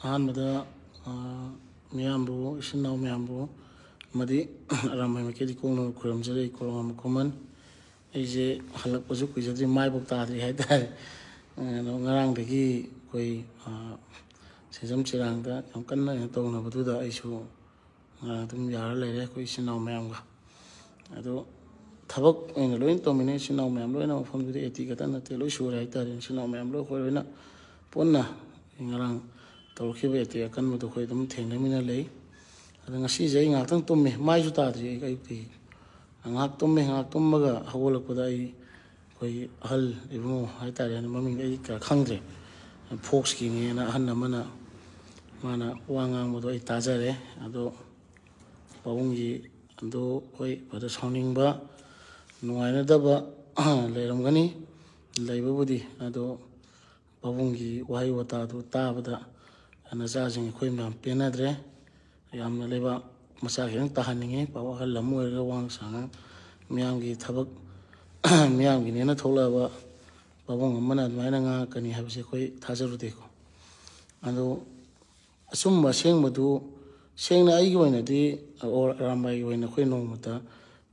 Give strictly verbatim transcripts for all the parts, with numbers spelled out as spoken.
ꯑꯍꯥꯟꯕꯗ, ꯑ, ꯃꯤꯌꯥꯝꯕꯨ, ꯏꯆꯤꯟ ꯏꯅꯥꯎ ꯃꯌꯥꯝꯕꯨ ꯑꯃꯗꯤ ꯑꯔꯥꯝꯕꯥꯏ ꯃꯥꯏꯀꯩꯗꯒꯤ ꯀꯣꯛꯅꯕ ꯈꯨꯔꯨꯝꯖꯔꯤ꯫ ꯀꯣꯔꯣꯡ ꯃꯈꯨꯃꯟ꯫ ꯑꯩꯁꯦ ꯍꯜꯂꯛꯄꯁꯨ ꯀꯨꯏꯖꯗ꯭ꯔꯤ, ꯃꯥꯏꯐꯥꯎ ꯇꯥꯗ꯭ꯔꯤ ꯍꯥꯏꯇꯥꯔꯦ꯫ ꯑꯗꯣ ꯉꯔꯥꯡꯗꯒꯤ ꯑꯩꯈꯣꯏ, ꯑ, ꯁꯦꯟꯖꯝ ꯆꯤꯔꯥꯡꯗ ꯌꯥꯝ ꯀꯟꯅ ꯀꯩꯅꯣ ꯇꯧꯅꯕꯗꯨꯗ ꯑꯩꯁꯨ, ꯑ, ꯑꯗꯨꯝ ꯌꯥꯔ ꯂꯩꯔꯦ ꯑꯩꯈꯣꯏ ꯏꯆꯤꯟ ꯏꯅꯥꯎ ꯃꯌꯥꯝꯒ꯫ ꯑꯗꯣ ꯊꯕꯛ ꯑꯣꯏꯅ ꯂꯣꯏꯅ ꯇꯧꯃꯤꯟꯅꯩ ꯏꯆꯤꯟ ꯏꯅꯥꯎ ꯃꯌꯥꯝ ꯂꯣꯏꯅ, ꯃꯐꯝꯗꯨꯗ ꯑꯦ ꯇꯤ ꯈꯛꯇ ꯅꯠꯇꯦ, ꯂꯣꯏ ꯁꯨꯔꯦ ꯍꯥꯏꯇꯥꯔꯦ꯫ ꯏꯆꯤꯟ ꯏꯅꯥꯎ ꯃꯌꯥꯝ ꯂꯣꯏ ꯑꯩꯈꯣꯏ ꯂꯣꯏꯅ ꯄꯨꯟꯅ ꯉꯔꯥꯡ ꯇꯧꯔꯛꯈꯤꯕ ꯑꯦ ꯇꯤ ꯑꯀꯟꯕꯗꯣ ꯑꯩꯈꯣꯏ ꯑꯗꯨꯝ ꯊꯦꯡꯅꯃꯤꯟꯅ ꯂꯩ꯫ ꯑꯗꯣ ꯉꯁꯤꯁꯦ ꯑꯩ ꯉꯥꯏꯍꯥꯛꯇꯪ ꯇꯨꯝꯃꯤ, ꯃꯥꯏꯁꯨ ꯇꯥꯗ꯭ꯔꯤ ꯑꯩ ꯑꯌꯨꯛꯇꯒꯤ꯫ ꯉꯥꯏꯍꯥꯛ ꯇꯨꯝꯃꯤ, ꯉꯥꯏꯍꯥꯛ ꯇꯨꯝꯃꯒ ꯍꯧꯒꯠꯂꯛꯄꯗ ꯑꯩ ꯑꯩꯈꯣꯏꯒꯤ ꯑꯍꯜ ꯏꯕꯨꯡꯉꯣ ꯍꯥꯏꯇꯥꯔꯦꯅꯦ, ꯃꯃꯤꯡꯗꯤ ꯑꯩ ꯀꯌꯥ ꯈꯪꯗ꯭ꯔꯦ, ꯐꯣꯛꯁꯀꯤꯅꯦꯅ ꯑꯍꯜ ꯑꯃꯅ ꯃꯥꯅ ꯋꯥ ꯉꯥꯡꯕꯗꯣ ꯑꯩ ꯇꯥꯖꯔꯦ꯫ ꯑꯗꯣ ꯄꯥꯕꯨꯡꯒꯤ ꯑꯗꯨ ꯍꯣꯏ ꯐꯖ ꯁꯥꯎꯅꯤꯡꯕ, ꯅꯨꯡꯉꯥꯏꯅꯗꯕ ꯂꯩꯔꯝꯒꯅꯤ, ꯂꯩꯕꯕꯨꯗꯤ꯫ ꯑꯗꯣ ꯄꯥꯕꯨꯡꯒꯤ ꯋꯥꯍꯩ ꯋꯥꯇꯥꯗꯨ ꯇꯥꯕꯗ ꯅꯆꯥꯁꯤꯡ ꯑꯩꯈꯣꯏ ꯃꯌꯥꯝ ꯄꯦꯟꯅꯗ꯭ꯔꯦ꯫ ꯌꯥꯝꯅ ꯂꯩꯕꯥꯛ ꯃꯆꯥ ꯈꯤꯇꯪ ꯇꯥꯍꯟꯅꯤꯡꯉꯤ꯫ ꯄꯥꯕꯨꯡ ꯑꯍꯜ ꯑꯃ ꯑꯣꯏꯔꯒ ꯋꯥ ꯁꯥꯡꯅ ꯃꯤꯌꯥꯝꯒꯤ ꯊꯕꯛ, ꯃꯤꯌꯥꯝꯒꯤꯅꯦꯅ ꯊꯣꯛꯂꯛꯑꯕ ꯄꯥꯕꯨꯡ ꯑꯃꯅ ꯑꯗꯨꯃꯥꯏꯅ ꯉꯥꯡꯉꯛꯀꯅꯤ ꯍꯥꯏꯕꯁꯦ ꯑꯩꯈꯣꯏ ꯊꯥꯖꯔꯨꯗꯦꯀꯣ꯫ ꯑꯗꯣ ꯑꯆꯨꯝꯕ ꯑꯁꯦꯡꯕꯗꯨ, ꯁꯦꯡꯅ ꯑꯩꯒꯤ ꯑꯣꯏꯅꯗꯤ, ꯑꯣꯔ ꯑꯔꯥꯝꯕꯥꯏꯒꯤ ꯑꯣꯏꯅ ꯑꯩꯈꯣꯏ ꯅꯣꯡꯃꯇ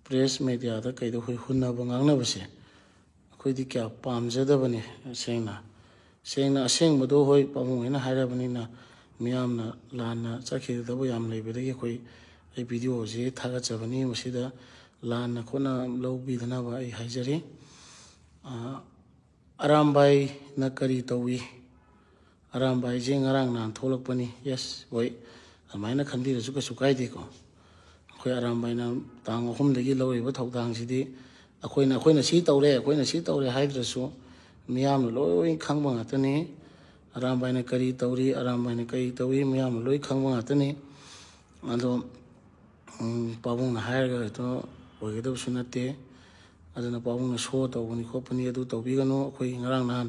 ꯄ꯭ꯔꯦꯁ ꯃꯦꯗꯤꯌꯥꯗ ꯀꯩꯗ ꯑꯩꯈꯣꯏ ꯍꯨꯟꯅꯕ ꯉꯥꯡꯅꯕꯁꯦ ꯑꯩꯈꯣꯏꯗꯤ ꯀꯌꯥ ꯄꯥꯝꯖꯗꯕꯅꯤ꯫ ꯁꯦꯡꯅ, ꯁꯦꯡꯅ ꯑꯁꯦꯡꯕꯗꯣ ꯍꯣꯏ ꯄꯥꯕꯨꯡ ꯍꯣꯏꯅ ꯍꯥꯏꯔꯕꯅꯤꯅ ꯃꯤꯌꯥꯝꯅ ꯂꯥꯟꯅ ꯆꯠꯈꯤꯒꯗꯕ ꯌꯥꯝ ꯂꯩꯕꯗꯒꯤ ꯑꯩꯈꯣꯏ, ꯑꯩ ꯚꯤꯗꯤꯑꯣꯁꯤ ꯊꯥꯒꯠꯆꯕꯅꯤ꯫ ꯃꯁꯤꯗ ꯂꯥꯟꯅ ꯈꯣꯠꯅ ꯂꯧꯕꯤꯗꯅꯕ ꯑꯩ ꯍꯥꯏꯖꯔꯤ꯫ ꯑ, ꯑꯔꯥꯝꯕꯥꯏꯅ ꯀꯔꯤ ꯇꯧꯏ? ꯑꯔꯥꯝꯕꯥꯏꯁꯦ ꯉꯔꯥꯡ ꯅꯍꯥꯟ ꯊꯣꯛꯂꯛꯄꯅꯤ꯫ ꯌꯦꯁ, ꯍꯣꯏ, ꯑꯗꯨꯃꯥꯏꯅ ꯈꯟꯕꯤꯔꯁꯨ ꯀꯩꯁꯨ ꯀꯥꯏꯗꯦꯀꯣ꯫ ꯑꯩꯈꯣꯏ ꯑꯔꯥꯝꯕꯥꯏꯅ ꯇꯥꯡ ꯑꯍꯨꯝꯗꯒꯤ ꯂꯧꯔꯤꯕ ꯊꯧꯗꯥꯡꯁꯤꯗꯤ ꯑꯩꯈꯣꯏꯅ, ꯑꯩꯈꯣꯏꯅ ꯁꯤ ꯇꯧꯔꯦ, ꯑꯩꯈꯣꯏꯅ ꯁꯤ ꯇꯧꯔꯦ ꯍꯥꯏꯗ꯭ꯔꯁꯨ ꯃꯤꯌꯥꯝꯅ ꯂꯣꯏ ꯈꯪꯕ ꯉꯥꯛꯇꯅꯤ꯫ ꯑꯔꯥꯝꯕꯥꯏꯅ ꯀꯔꯤ ꯇꯧꯔꯤ, ꯑꯔꯥꯝꯕꯥꯏꯅ ꯀꯔꯤ ꯇꯧꯔꯤ ꯃꯤꯌꯥꯝꯅ ꯂꯣꯏ ꯈꯪꯕ ꯉꯥꯛꯇꯅꯤ꯫ ꯑꯗꯣ, ꯎꯝ, ꯄꯥꯕꯨꯡꯅ ꯍꯥꯏꯔꯒ ꯍꯦꯛꯇ ꯑꯣꯏꯒꯗꯕꯁꯨ ꯅꯠꯇꯦ꯫ ꯑꯗꯨꯅ ꯄꯥꯕꯨꯡꯅ ꯁꯣ ꯇꯧꯕꯅꯤ ꯈꯣꯠꯄꯅꯤ ꯑꯗꯨ ꯇꯧꯕꯤꯒꯅꯨ꯫ ꯑꯩꯈꯣꯏꯒꯤ ꯉꯔꯥꯡ ꯅꯍꯥꯟ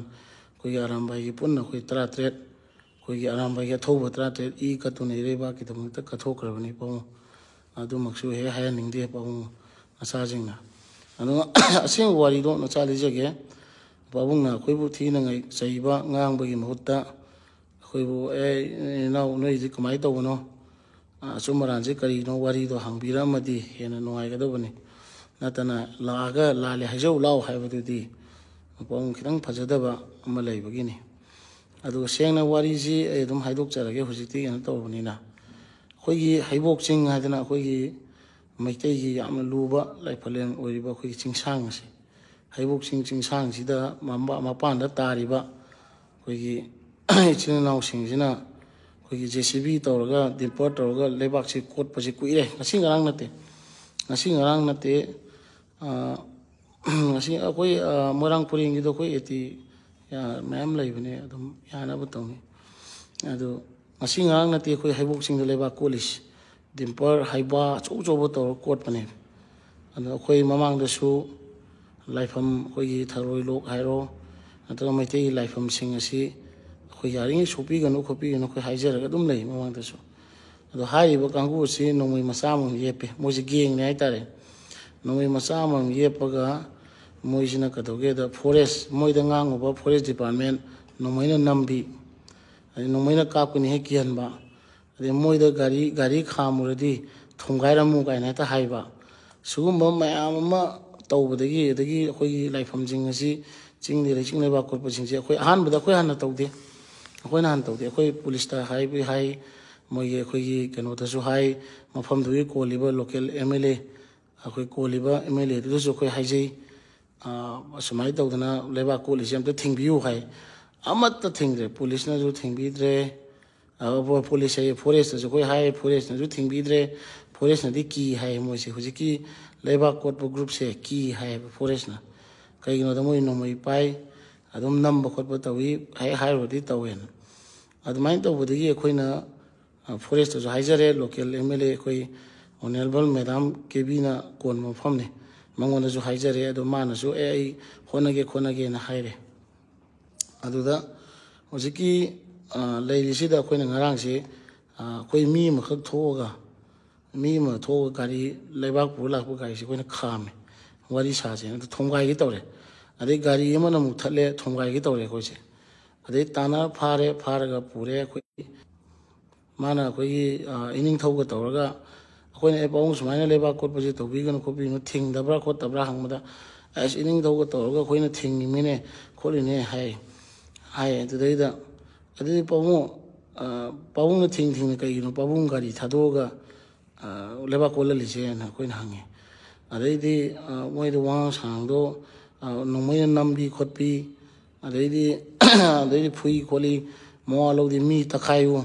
ꯑꯩꯈꯣꯏꯒꯤ ꯑꯔꯥꯝꯕꯥꯏꯒꯤ ꯄꯨꯟꯅ ꯑꯩꯈꯣꯏ ꯇꯔꯥꯇꯔꯦꯠ, ꯑꯩꯈꯣꯏꯒꯤ ꯑꯔꯥꯝꯕꯥꯏꯒꯤ ꯑꯊꯧꯕ ꯇꯔꯥꯇꯔꯦꯠ ꯏ ꯀꯠꯇꯨꯅ ꯏꯔꯩꯕꯥꯛꯀꯤꯗꯃꯛꯇ ꯀꯠꯊꯣꯛꯈ꯭ꯔꯕꯅꯤ ꯄꯥꯕꯨꯡ꯫ ꯑꯗꯨꯃꯛꯁꯨ ꯍꯦꯛ ꯍꯥꯏꯍꯟꯅꯤꯡꯗꯦ ꯄꯥꯕꯨꯡ ꯅꯆꯥꯁꯤꯡꯅ꯫ ꯑꯗꯨꯒ ꯑꯁꯦꯡꯕ ꯋꯥꯔꯤꯗꯣ ꯅꯆꯥ ꯂꯤꯖꯒꯦ꯫ ꯄꯥꯕꯨꯡꯅ ꯑꯩꯈꯣꯏꯕꯨ ꯊꯤꯅ ꯉꯩ-, ꯆꯩꯕ ꯉꯥꯡꯕꯒꯤ ꯃꯍꯨꯠꯇ ꯑꯩꯈꯣꯏꯕꯨ "ꯑꯦ, ꯏꯅꯥꯎ, ꯅꯣꯏꯁꯤ ꯀꯃꯥꯏꯅ ꯇꯧꯕꯅꯣ? ꯑꯆꯨꯝ ꯑꯔꯥꯟꯁꯤ ꯀꯔꯤꯅꯣ?" ꯋꯥꯔꯤꯗꯣ ꯍꯪꯕꯤꯔꯝꯃꯗꯤ ꯍꯦꯟꯅ ꯅꯨꯡꯉꯥꯏꯒꯗꯕꯅꯤ꯫ ꯅꯠꯇꯅ ꯂꯥꯛꯑꯒ "ꯂꯥꯜꯂꯦ ꯍꯥꯏꯖꯧ ꯂꯥꯎ" ꯍꯥꯏꯕꯗꯨꯗꯤ ꯃꯄꯣꯡ ꯈꯤꯇꯪ ꯐꯖꯗꯕ ꯑꯃ ꯂꯩꯕꯒꯤꯅꯤ꯫ ꯑꯗꯨꯒ ꯁꯦꯡꯅ ꯋꯥꯔꯤꯁꯤ ꯑꯩ ꯑꯗꯨꯝ ꯍꯥꯏꯗꯣꯛꯆꯔꯒꯦ, ꯍꯧꯖꯤꯛꯇꯤ ꯀꯩꯅꯣ ꯇꯧꯔꯕꯅꯤꯅ꯫ ꯑꯩꯈꯣꯏꯒꯤ ꯍꯩꯕꯣꯛ ꯆꯤꯡ ꯍꯥꯏꯗꯅ ꯑꯩꯈꯣꯏꯒꯤ ꯃꯩꯇꯩꯒꯤ ꯌꯥꯝꯅ ꯂꯨꯕ ꯂꯥꯏꯐꯝꯂꯦꯟ ꯑꯣꯏꯔꯤꯕ ꯑꯩꯈꯣꯏꯒꯤ ꯆꯤꯡꯁꯥꯡ ꯑꯁꯤ, ꯍꯩꯕꯣꯛ ꯆꯤꯡ ꯆꯤꯡꯁꯥꯡꯁꯤꯗ ꯃꯝꯕ-, ꯃꯄꯥꯟꯗ ꯇꯥꯔꯤꯕ ꯑꯩꯈꯣꯏꯒꯤ ꯏꯆꯤꯜ ꯏꯅꯥꯎꯁꯤꯡꯁꯤꯅ ꯑꯩꯈꯣꯏꯒꯤ JCB ꯇꯧꯔꯒ, ꯗꯤꯝꯄꯔ ꯇꯧꯔꯒ ꯂꯩꯕꯥꯛꯁꯤ ꯀꯣꯠꯄꯁꯤ ꯀꯨꯏꯔꯦ, ꯉꯁꯤ ꯉꯔꯥꯡ ꯅꯠꯇꯦ꯫ ꯉꯁꯤ ꯉꯔꯥꯡ ꯅꯠꯇꯦ꯫ ꯑ, ꯉꯁꯤ ꯑꯩꯈꯣꯏ, ꯑ, ꯃꯣꯏꯔꯥꯡ ꯄꯨꯔꯦꯟꯒꯤꯗꯣ ꯑꯩꯈꯣꯏ AT, ꯑ, ꯃꯌꯥꯝ ꯂꯩꯕꯅꯦ, ꯑꯗꯨꯝ ꯌꯥꯅꯕ ꯇꯧꯅꯤ꯫ ꯑꯗꯨ ꯉꯁꯤ ꯉꯔꯥꯡ ꯅꯠꯇꯦ ꯑꯩꯈꯣꯏ ꯍꯩꯕꯣꯛ ꯆꯤꯡꯗ ꯂꯩꯕꯥꯛ ꯀꯣꯠꯂꯤꯁꯤ꯫ ꯗꯤꯝꯄꯔ, ꯍꯩꯕꯥ ꯑꯆꯧ ꯑꯆꯧꯕ ꯇꯧꯔꯒ ꯀꯣꯠꯄꯅꯦ꯫ ꯑꯗꯣ ꯑꯩꯈꯣꯏ ꯃꯃꯥꯡꯗꯁꯨ ꯂꯥꯏꯐꯝ, ꯑꯩꯈꯣꯏꯒꯤ ꯊꯔꯣꯏ ꯂꯣꯛ ꯍꯥꯏꯔꯣ, ꯅꯠꯇ꯭ꯔꯒ ꯃꯩꯇꯩꯒꯤ ꯂꯥꯏꯐꯝꯁꯤꯡ ꯑꯁꯤ ꯑꯩꯈꯣꯏ ꯌꯥꯔꯤꯉꯩ ꯁꯣꯛꯄꯤꯒꯅꯨ ꯈꯣꯠꯄꯤꯒꯅꯨ ꯑꯩꯈꯣꯏ ꯍꯥꯏꯖꯔꯒ ꯑꯗꯨꯝ ꯂꯩ ꯃꯃꯥꯡꯗꯁꯨ꯫ ꯑꯗꯣ ꯍꯥꯏꯔꯤꯕ ꯀꯥꯡꯕꯨ ꯑꯁꯤ ꯅꯣꯡꯃꯩ ꯃꯆꯥ ꯑꯃꯃꯝ ꯌꯦꯞꯄꯦ꯫ ꯃꯣꯏꯁꯦ ꯒꯦꯡꯅꯦ ꯍꯥꯏꯇꯥꯔꯦ꯫ ꯅꯣꯡꯃꯩ ꯃꯆꯥ ꯑꯃꯃꯝ ꯌꯦꯞꯄꯒ ꯃꯣꯏꯁꯤꯅ ꯀꯩꯗꯧꯒꯦꯗ, ꯐꯣꯔꯦꯁ, ꯃꯣꯏꯗ ꯉꯥꯡꯉꯨꯕ ꯐꯣꯔꯦꯁ ꯗꯤꯄꯥꯔꯠꯃꯦꯟ ꯅꯣꯡꯃꯩꯅ ꯅꯝꯕꯤ, ꯑꯗꯩ ꯅꯣꯡꯃꯩꯅ ꯀꯥꯞꯀꯅꯤ ꯍꯦꯛ ꯀꯤꯍꯟꯕ, ꯑꯗꯩ ꯃꯣꯏꯗ ꯒꯥꯔꯤ, ꯒꯥꯔꯤ ꯈꯥꯝꯃꯨꯔꯗꯤ "ꯊꯣꯡꯒꯥꯏꯔꯝꯃꯨ" ꯀꯥꯏꯅ ꯍꯦꯛꯇ ꯍꯥꯏꯕ꯫ ꯁꯤꯒꯨꯝꯕ ꯃꯌꯥꯝ ꯑꯃ ꯇꯧꯕꯗꯒꯤ, ꯑꯗꯒꯤ ꯑꯩꯈꯣꯏꯒꯤ ꯂꯥꯏꯐꯝꯁꯤꯡ ꯑꯁꯤ, ꯆꯤꯡꯗ ꯂꯩꯆꯤꯡ ꯂꯩꯕꯥꯛ ꯀꯣꯠꯄꯁꯤꯡꯁꯦ ꯑꯩꯈꯣꯏ ꯑꯍꯥꯟꯕꯗ ꯑꯩꯈꯣꯏ ꯍꯥꯟꯅ ꯇꯧꯗꯦ꯫ ꯑꯩꯈꯣꯏꯅ ꯍꯥꯟꯅ ꯇꯧꯗꯦ꯫ ꯑꯩꯈꯣꯏ ꯄꯨꯂꯤꯁꯇ ꯍꯥꯏꯕ ꯍꯥꯏ, ꯃꯣꯏꯒꯤ, ꯑꯩꯈꯣꯏꯒꯤ ꯀꯩꯅꯣꯗꯁꯨ ꯍꯥꯏ, ꯃꯐꯝꯗꯨꯒꯤ ꯀꯣꯜꯂꯤꯕ ꯂꯣꯀꯦꯜ MLA, ꯑꯩꯈꯣꯏ ꯀꯣꯜꯂꯤꯕ MLAꯗꯨꯗꯁꯨ ꯑꯩꯈꯣꯏ ꯍꯥꯏꯖꯩ, "ꯑ, ꯑꯁꯨꯃꯥꯏꯅ ꯇꯧꯗꯅ ꯂꯩꯕꯥꯛ ꯀꯣꯠꯂꯤꯁꯦ ꯑꯃꯇ ꯊꯤꯡꯕꯤꯌꯨ" ꯍꯥꯏ꯫ ꯑꯃꯠꯇ ꯊꯤꯡꯗ꯭ꯔꯦ, ꯄꯨꯂꯤꯁꯅꯁꯨ ꯊꯤꯡꯕꯤꯗ꯭ꯔꯦ꯫ ꯑ, ꯄꯨꯂꯤꯁ ꯍꯥꯏꯌꯦ, ꯐꯣꯔꯦꯁꯇꯁꯨ ꯑꯩꯈꯣꯏ ꯍꯥꯏ, ꯐꯣꯔꯦꯁꯅꯁꯨ ꯊꯤꯡꯕꯤꯗ꯭ꯔꯦ꯫ ꯐꯣꯔꯦꯁꯅꯗꯤ ꯀꯤ ꯍꯥꯏꯌꯦ, ꯃꯣꯏꯁꯦ ꯍꯧꯖꯤꯛꯀꯤ ꯂꯩꯕꯥꯛ ꯀꯣꯠꯄ ꯒ꯭ꯔꯨꯞꯁꯦ ꯀꯤ ꯍꯥꯏꯌꯦꯕ ꯐꯣꯔꯦꯁꯅ꯫ ꯀꯩꯒꯤꯅꯣꯗ ꯃꯣꯏ ꯅꯣꯡꯃꯩ ꯄꯥꯏ, ꯑꯗꯨꯝ ꯅꯝꯕ ꯈꯣꯠꯄ ꯇꯧꯏ, ꯍꯦꯛ ꯍꯥꯏꯔꯨꯔꯗꯤ ꯇꯧꯋꯦꯅ꯫ ꯑꯗꯨꯃꯥꯏꯅ ꯇꯧꯕꯗꯒꯤ ꯑꯩꯈꯣꯏꯅ, ꯑ, ꯐꯣꯔꯦꯁꯇꯁꯨ ꯍꯥꯏꯖꯔꯦ, ꯂꯣꯀꯦꯜ MLA ꯑꯩꯈꯣꯏ ꯑꯣꯅꯔꯦꯕꯜ ꯃꯦꯗꯥꯝ ꯀꯦꯕꯤꯅ ꯀꯣꯟꯕ ꯃꯐꯝꯅꯤ, ꯃꯉꯣꯟꯗꯁꯨ ꯍꯥꯏꯖꯔꯦ꯫ ꯑꯗꯣ ꯃꯥꯅꯁꯨ "ꯑꯦ, ꯑꯩ ꯍꯣꯠꯅꯒꯦ ꯈꯣꯠꯅꯒꯦꯅ" ꯍꯥꯏꯔꯦ꯫ ꯑꯗꯨꯗ ꯍꯧꯖꯤꯛꯀꯤ, ꯑ, ꯂꯩꯔꯤꯁꯤꯗ ꯑꯩꯈꯣꯏꯅ ꯉꯔꯥꯡꯁꯦ, ꯑ, ꯑꯩꯈꯣꯏ ꯃꯤ ꯑꯃꯈꯛ ꯊꯣꯛꯑꯒ, ꯃꯤ ꯑꯃ ꯊꯣꯛꯑꯒ ꯒꯥꯔꯤ, ꯂꯩꯕꯥꯛ ꯄꯨꯔ ꯂꯥꯛꯄ ꯒꯥꯔꯤꯁꯦ ꯑꯩꯈꯣꯏꯅ ꯈꯥꯝꯃꯦ, ꯋꯥꯔꯤ ꯁꯥꯁꯦꯅ꯫ ꯑꯗꯨ ꯊꯣꯝꯒꯥꯏꯒꯦ ꯇꯧꯔꯦ꯫ ꯑꯗꯩ ꯒꯥꯔꯤ ꯑꯃꯅ ꯑꯃꯨꯛ ꯊꯠꯂꯦ, ꯊꯣꯝꯒꯥꯏꯒꯦ ꯇꯧꯔꯦ ꯑꯩꯈꯣꯏꯁꯦ꯫ ꯑꯗꯩ ꯇꯥꯟꯅ ꯐꯥꯔꯦ, ꯐꯥꯔꯒ ꯄꯨꯔꯦ꯫ ꯑꯩꯈꯣꯏ ꯃꯥꯅ ꯑꯩꯈꯣꯏꯒꯤ ꯏꯅꯤꯡꯊꯧꯒ ꯇꯧꯔꯒ ꯑꯩꯈꯣꯏꯅ, "ꯑꯦ, ꯄꯥꯕꯨꯡ ꯁꯨꯃꯥꯏꯅ ꯂꯩꯕꯥꯛ ꯀꯣꯠꯄꯁꯦ ꯇꯧꯕꯤꯒꯅꯨ ꯈꯣꯠꯄꯤꯒꯅꯨ, ꯊꯤꯡꯗꯕ꯭ꯔꯥ ꯈꯣꯠꯇꯕ꯭ꯔꯥ?" ꯍꯪꯕꯗ, "ꯑꯁ, ꯏꯅꯤꯡꯊꯧꯒ ꯇꯧꯔꯒ ꯑꯩꯈꯣꯏꯅ ꯊꯤꯡꯉꯤꯃꯤꯅꯦ ꯈꯣꯠꯂꯤꯅꯦ" ꯍꯥꯏ꯫ ꯍꯥꯏ꯫ ꯑꯗꯨꯗꯩꯗ, "ꯑꯗꯨꯗꯤ ꯄꯥꯕꯨꯡ, ꯄꯥꯕꯨꯡꯅ ꯊꯤꯡ ꯊꯤꯡꯅ ꯀꯩꯒꯤꯅꯣ ꯄꯥꯕꯨꯡ ꯒꯥꯔꯤ ꯊꯥꯗꯣꯛꯑꯒ ꯂꯩꯕꯥꯛ ꯀꯣꯠꯍꯜꯂꯤꯁꯦꯅ?" ꯑꯩꯈꯣꯏꯅ ꯍꯪꯉꯤ꯫ ꯑꯗꯩꯗꯤ ꯃꯣꯏꯗ ꯋꯥꯉꯥꯡ ꯁꯉꯥꯡꯗꯣ ꯅꯣꯡꯃꯩꯅ ꯅꯝꯕꯤ ꯈꯣꯠꯄꯤ, ꯑꯗꯩꯗꯤ ꯑꯗꯩꯗꯤ ꯐꯨꯏ ꯈꯣꯠꯂꯤ, ꯃꯋꯥ ꯂꯧꯗꯦ, "ꯃꯤ ꯇꯛꯈꯥꯏꯌꯨ,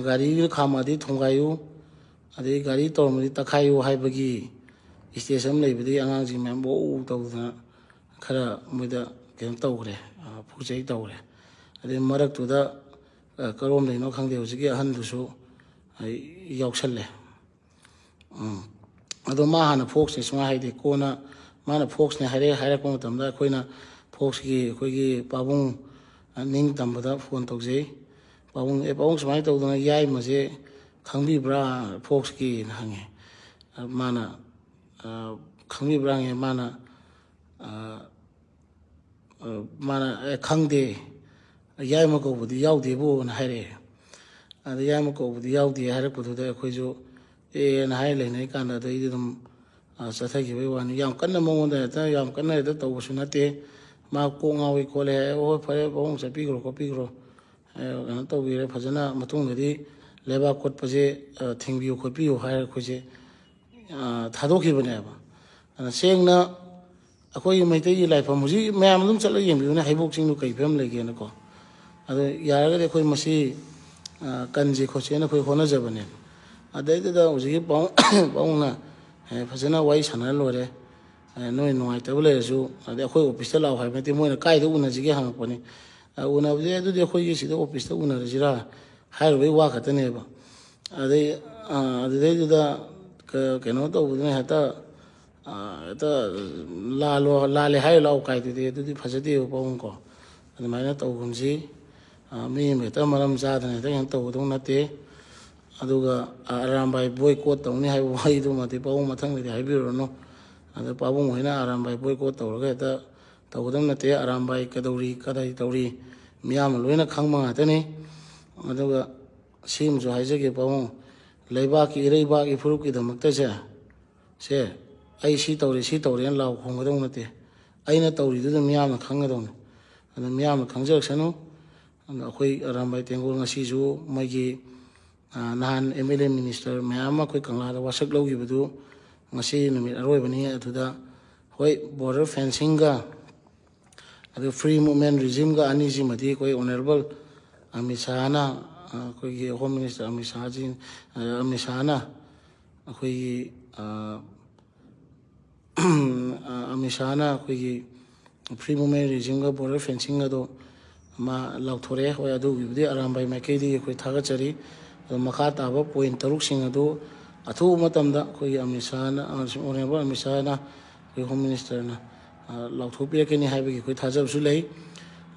ꯒꯥꯔꯤꯗ ꯈꯥꯝꯃꯛꯑꯗꯤ ꯊꯣꯡꯒꯥꯏꯌꯨ, ꯑꯗꯩ ꯒꯥꯔꯤ ꯇꯧꯔꯝꯃꯗꯤ ꯇꯛꯈꯥꯏꯌꯨ" ꯍꯥꯏꯕꯒꯤ ꯏꯁꯇꯦꯖ ꯑꯃ ꯂꯩꯕꯗꯒꯤ ꯑꯉꯥꯡꯁꯤꯡ ꯃꯌꯥꯝ ꯋꯧ ꯇꯧꯗꯅ ꯈꯔ ꯃꯣꯏꯗ ꯀꯩꯅꯣ ꯇꯧꯈ꯭ꯔꯦ, ꯐꯨꯆꯩ ꯇꯧꯈ꯭ꯔꯦ꯫ ꯑꯗꯩ ꯃꯔꯛꯇꯨꯗ ꯀꯔꯣꯝꯗꯩꯅꯣ ꯈꯪꯗꯦ, ꯍꯧꯖꯤꯛꯀꯤ ꯑꯍꯟꯗꯨꯁꯨ ꯌꯥꯎꯁꯜꯂꯦ꯫ ꯎꯝ꯫ ꯑꯗꯣ ꯃꯥ ꯍꯥꯟꯅ ꯐꯣꯛꯁꯅꯦ ꯁꯨꯃꯥꯏꯅ ꯍꯥꯏꯗꯦ꯫ ꯀꯣꯟꯅ ꯃꯥꯅ ꯐꯣꯛꯁꯅꯦ ꯍꯥꯏꯔꯛꯑꯦ꯫ ꯍꯥꯏꯔꯛꯄ ꯃꯇꯝꯗ ꯑꯩꯈꯣꯏꯅ ꯐꯣꯛꯁꯀꯤ ꯑꯩꯈꯣꯏꯒꯤ ꯄꯥꯕꯨꯡ ꯅꯤꯡꯇꯝꯕꯗ ꯐꯣꯟ ꯇꯧꯖꯩ꯫ "ꯄꯥꯕꯨꯡ, ꯑꯦ, ꯄꯥꯕꯨꯡ ꯁꯨꯃꯥꯏꯅ ꯇꯧꯗꯅ ꯌꯥꯏꯃꯁꯦ ꯈꯪꯕꯤꯕ꯭ꯔꯥ ꯐꯣꯛꯁꯀꯤꯅ?" ꯍꯪꯉꯦ꯫ ꯃꯥꯅ, "ꯈꯪꯕꯤꯕ꯭ꯔꯥ?" ꯍꯪꯉꯦ꯫ ꯃꯥꯅ, ꯃꯥꯅ, "ꯑꯦ, ꯈꯪꯗꯦ, ꯌꯥꯏꯃ ꯀꯧꯕꯗꯤ ꯌꯥꯎꯗꯦꯕꯨꯅ" ꯍꯥꯏꯔꯛꯑꯦ꯫ ꯑꯗ ꯌꯥꯏꯃ ꯀꯧꯕꯗꯤ ꯌꯥꯎꯗꯦ ꯍꯥꯏꯔꯛꯄꯗꯨꯗ ꯑꯩꯈꯣꯏꯁꯨ ꯑꯦꯅ ꯍꯥꯏꯔ ꯂꯩꯅꯔꯤ ꯀꯥꯟꯗ ꯑꯗꯩꯗꯤ ꯑꯗꯨꯝ ꯆꯠꯊꯈꯤꯕꯒꯤ ꯋꯥꯅꯤ꯫ ꯌꯥꯝ ꯀꯟꯅ ꯃꯉꯣꯟꯗ ꯍꯦꯛꯇ, ꯌꯥꯝ ꯀꯟꯅ ꯍꯦꯛꯇ ꯇꯧꯕꯁꯨ ꯅꯠꯇꯦ꯫ "ꯃꯥ ꯀꯣꯛ ꯉꯥꯎꯏ ꯈꯣꯠꯂꯦ" ꯍꯥꯏ꯫ "ꯑꯣ, ꯍꯣꯏ, ꯐꯔꯦ, ꯄꯥꯕꯨꯡ ꯆꯠꯄꯤꯈ꯭ꯔꯣ ꯈꯣꯠꯄꯤꯈ꯭ꯔꯣ, ꯀꯩꯅꯣ ꯇꯧꯕꯤꯔꯦ, ꯐꯖꯅ ꯃꯇꯨꯡꯗꯗꯤ ꯂꯩꯕꯥꯛ ꯀꯣꯠꯄꯁꯦ ꯊꯤꯡꯕꯤꯌꯨ ꯈꯣꯠꯄꯤꯌꯨ" ꯍꯥꯏꯔ ꯑꯩꯈꯣꯏꯁꯦ ꯊꯥꯗꯣꯛꯈꯤꯕꯅꯦꯕ꯫ ꯑꯗꯨꯅ ꯁꯦꯡꯅ ꯑꯩꯈꯣꯏꯒꯤ ꯃꯩꯇꯩꯒꯤ ꯂꯥꯏꯐꯝ ꯍꯧꯖꯤꯛ ꯃꯌꯥꯝ ꯑꯗꯨꯝ ꯆꯠꯂꯒ ꯌꯦꯡꯕꯤꯌꯨꯅꯦ, ꯍꯩꯕꯣꯛ ꯆꯤꯡꯗꯨ ꯀꯔꯤ ꯐꯤꯕꯝ ꯂꯩꯒꯦꯅꯀꯣ꯫ ꯑꯗꯣ ꯌꯥꯔꯒꯗꯤ ꯑꯩꯈꯣꯏ ꯃꯁꯤ ꯀꯟꯁꯦ ꯈꯣꯠꯁꯦꯅ ꯑꯩꯈꯣꯏ ꯍꯣꯠꯅꯖꯕꯅꯦ꯫ ꯑꯗꯩꯗꯨꯗ ꯍꯧꯖꯤꯛꯀꯤ ꯄꯥꯕꯨꯡꯅ ꯐꯖꯅ ꯋꯥꯔꯤ ꯁꯥꯟꯅꯔ ꯂꯣꯏꯔꯦ꯫ ꯅꯣꯏ ꯅꯨꯡꯉꯥꯏꯇꯕ ꯂꯩꯔꯁꯨ, ꯑꯗꯩ ꯑꯩꯈꯣꯏ ꯑꯣꯐꯤꯁꯇ ꯂꯥꯛꯑꯣ ꯍꯥꯏꯕ ꯅꯠꯇꯦ, ꯃꯣꯏꯅ ꯀꯥꯏꯗ ꯎꯅꯁꯤꯒꯦ ꯍꯪꯉꯛꯄꯅꯤ꯫ ꯎꯅꯕꯁꯦ ꯑꯗꯨꯗꯤ ꯑꯩꯈꯣꯏꯒꯤ ꯁꯤꯗ ꯑꯣꯐꯤꯁꯇ ꯎꯅꯔꯁꯤꯔꯥ ꯍꯥꯏꯔꯨꯕꯩ ꯋꯥ ꯈꯛꯇꯅꯦꯕ꯫ ꯑꯗꯩ ꯑꯗꯨꯗꯩꯗꯨꯗ ꯀꯩꯅꯣ ꯇꯧꯕꯗꯨꯅ ꯍꯦꯛꯇ ꯍꯦꯛꯇ ꯂꯥꯜꯂꯣ, ꯂꯥꯜꯂꯦ ꯍꯥꯏꯔ ꯂꯥꯛꯑꯣ ꯀꯥꯏꯗꯨꯗꯤ, ꯑꯗꯨꯗꯤ ꯐꯖꯗꯦꯕ ꯄꯥꯕꯨꯡꯀꯣ꯫ ꯑꯗꯨꯃꯥꯏꯅ ꯇꯧꯒꯨꯝꯁꯤ꯫ ꯃꯤ ꯑꯃ ꯍꯦꯛꯇ ꯃꯔꯝ ꯆꯥꯗꯅ ꯍꯦꯛꯇ ꯀꯩꯅꯣ ꯇꯧꯒꯗꯧ ꯅꯠꯇꯦ꯫ ꯑꯗꯨꯒ ꯑꯔꯥꯝꯕꯥꯏ ꯕꯣꯏ ꯀꯣꯠ ꯇꯧꯅꯤ ꯍꯥꯏꯕ ꯋꯥꯍꯩꯗꯨꯃꯗꯤ ꯄꯥꯕꯨꯡ ꯃꯊꯪꯗꯗꯤ ꯍꯥꯏꯕꯤꯔꯨꯔꯅꯨ꯫ ꯑꯗ ꯄꯥꯕꯨꯡ ꯍꯣꯏꯅ ꯑꯔꯥꯝꯕꯥꯏ ꯕꯣꯏ ꯀꯣꯠ ꯇꯧꯔꯒ ꯍꯦꯛꯇ ꯇꯧꯒꯗꯕ ꯅꯠꯇꯦ꯫ ꯑꯔꯥꯝꯕꯥꯏ ꯀꯗꯧꯔꯤ, ꯀꯗꯥꯏ ꯇꯧꯔꯤ, ꯃꯤꯌꯥꯝꯅ ꯂꯣꯏꯅ ꯈꯪꯕ ꯉꯥꯛꯇꯅꯤ꯫ ꯑꯗꯨꯒ ꯁꯤꯃꯁꯨ ꯍꯥꯏꯖꯒꯦ ꯄꯥꯕꯨꯡ, ꯂꯩꯕꯥꯛꯀꯤ ꯏꯔꯩꯕꯥꯛ ꯏꯐꯨꯔꯨꯞꯀꯤꯗꯃꯛꯇꯁꯦ, ꯁꯦ, ꯑꯩ ꯁꯤ ꯇꯧꯔꯦ, ꯁꯤ ꯇꯧꯔꯦꯅ ꯂꯥꯎ ꯈꯣꯡꯒꯗꯧ ꯅꯠꯇꯦ꯫ ꯑꯩꯅ ꯇꯧꯔꯤꯗꯨꯗ ꯃꯤꯌꯥꯝꯅ ꯈꯪꯒꯗꯧꯅꯤ꯫ ꯑꯗꯨ ꯃꯤꯌꯥꯝꯅ ꯈꯪꯖꯔꯛꯁꯅꯨ꯫ ꯑꯗꯣ ꯑꯩꯈꯣꯏ ꯑꯔꯥꯝꯕꯥꯏ ꯇꯦꯡꯒꯣꯜ ꯉꯁꯤꯁꯨ ꯃꯣꯏꯒꯤ, ꯑ, ꯅꯍꯥꯟ ꯑꯦꯝ ꯑꯦꯜ ꯑꯦ ꯃꯤꯅꯤꯁꯇꯔ ꯃꯌꯥꯝ ꯑꯃ ꯑꯩꯈꯣꯏ ꯀꯪꯂꯥꯗ ꯋꯥꯁꯛ ꯂꯧꯈꯤꯕꯗꯨ ꯉꯁꯤ ꯅꯨꯃꯤꯠ ꯑꯔꯣꯏꯕꯅꯤ꯫ ꯑꯗꯨꯗ ꯍꯣꯏ, ꯕꯣꯔꯗꯔ ꯐꯦꯟꯁꯤꯡꯒ ꯑꯗꯨ ꯐ꯭ꯔꯤ ꯃꯨꯞꯃꯦꯟ ꯔꯤꯖꯤꯝꯒ ꯑꯅꯤꯁꯤꯃꯗꯤ ꯑꯩꯈꯣꯏ ꯑꯣꯅꯔꯦꯕꯜ ꯑꯃꯤꯠ ꯁꯥꯍꯅ, ꯑ, ꯑꯩꯈꯣꯏꯒꯤ ꯍꯣꯝ ꯃꯤꯅꯤꯁꯇꯔ ꯑꯃꯤꯠ ꯁꯥꯍꯖꯤ, ꯑ, ꯑꯃꯤꯠ ꯁꯥꯍꯅ ꯑꯩꯈꯣꯏꯒꯤ, ꯑ, ꯑ, ꯑꯃꯤꯠ ꯁꯥꯍꯅ ꯑꯩꯈꯣꯏꯒꯤ ꯐ꯭ꯔꯤ ꯃꯨꯞꯃꯦꯟ ꯔꯤꯖꯤꯝꯒ ꯕꯣꯔꯗꯔ ꯐꯦꯟꯁꯤꯡ ꯑꯗꯣ ꯃꯥ ꯂꯥꯎꯊꯣꯔꯛꯑꯦ꯫ ꯍꯣꯏ, ꯑꯗꯨꯒꯤꯕꯨꯗꯤ ꯑꯔꯥꯝꯕꯥꯏ ꯃꯥꯏꯀꯩꯗꯒꯤ ꯑꯩꯈꯣꯏ ꯊꯥꯒꯠꯆꯔꯤ꯫ ꯑꯗꯣ ꯃꯈꯥ ꯇꯥꯕ ꯄꯣꯏꯟ ꯇꯔꯨꯛꯁꯤꯡ ꯑꯗꯨ ꯑꯊꯨꯕ ꯃꯇꯝꯗ ꯑꯩꯈꯣꯏꯒꯤ ꯑꯃꯤꯠ ꯁꯥꯍꯅ, ꯑ, ꯑꯣꯅꯔꯦꯕꯜ ꯑꯃꯤꯠ ꯁꯥꯍꯅ ꯑꯩꯈꯣꯏ ꯍꯣꯝ ꯃꯤꯅꯤꯁꯇꯔꯅ, ꯑ, ꯂꯥꯎꯊꯣꯛꯄꯤꯔꯛꯀꯅꯤ ꯍꯥꯏꯕꯒꯤ ꯑꯩꯈꯣꯏ ꯊꯥꯖꯕꯁꯨ ꯂꯩ꯫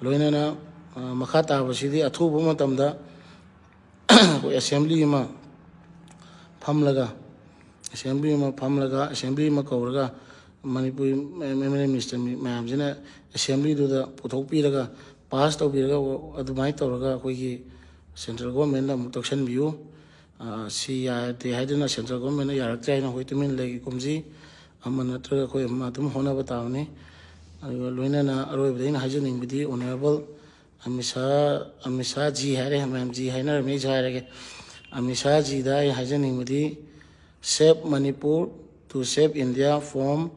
ꯂꯣꯏꯅꯅ, ꯑ, ꯃꯈꯥ ꯇꯥꯕꯁꯤꯗꯤ ꯑꯊꯨꯕ ꯃꯇꯝꯗ ꯑꯩꯈꯣꯏ ꯑꯦꯁꯦꯝꯕ꯭ꯂꯤ ꯑꯃ ꯐꯝꯂꯒ, ꯑꯦꯁꯦꯝꯕ꯭ꯂꯤ ꯑꯃ ꯐꯝꯂꯒ, ꯑꯦꯁꯦꯝꯕ꯭ꯂꯤ ꯑꯃ ꯀꯧꯔꯒ Manipuri M L A minister ꯃꯌꯥꯝꯁꯤꯅ ꯑꯦꯁꯦꯝꯕ꯭ꯂꯤꯗꯨꯗ ꯄꯨꯊꯣꯛꯄꯤꯔꯒ, ꯄꯥꯁ ꯇꯧꯕꯤꯔꯒ, ꯑꯗꯨꯃꯥꯏꯅ ꯇꯧꯔꯒ ꯑꯩꯈꯣꯏꯒꯤ ꯁꯦꯟꯇ꯭ꯔꯦꯜ ꯒꯣꯔꯃꯦꯟꯗ ꯑꯃꯨꯛ ꯇꯛꯁꯟꯕꯤꯌꯨ꯫ ꯑ, ꯁꯤ ꯌꯥꯗꯦ ꯍꯥꯏꯗꯨꯅ ꯁꯦꯟꯇ꯭ꯔꯦꯜ ꯒꯣꯔꯃꯦꯟꯅ ꯌꯥꯔꯛꯇ꯭ꯔꯦ ꯍꯥꯏꯅ ꯑꯩꯈꯣꯏ ꯇꯨꯃꯤꯟ ꯂꯩꯒꯦ ꯀꯨꯝꯁꯤ ꯑꯃ ꯅꯠꯇ꯭ꯔꯒ ꯑꯩꯈꯣꯏ ꯑꯃ ꯑꯗꯨꯝ ꯍꯣꯠꯅꯕ ꯇꯥꯕꯅꯤ꯫ ꯑꯗꯨꯒ ꯂꯣꯏꯅꯅ ꯑꯔꯣꯏꯕꯗ ꯑꯩꯅ ꯍꯥꯏꯖꯅꯤꯡꯕꯗꯤ ꯑꯣꯅꯔꯦꯕꯜ ꯑꯃꯤꯠ ꯁꯥꯍ, ꯑꯃꯤꯠ ꯁꯥꯍ ꯖꯤ ꯍꯥꯏꯔꯦ, ꯃꯌꯥꯝ ꯖꯤ ꯍꯥꯏꯅꯔꯝꯃꯤ, ꯑꯩꯁꯨ ꯍꯥꯏꯔꯒꯦ꯫ ꯑꯃꯤꯠ ꯁꯥꯍ ꯖꯤꯗ ꯑꯩ ꯍꯥꯏꯖꯅꯤꯡꯕꯗꯤ, "Save Manipur to save India from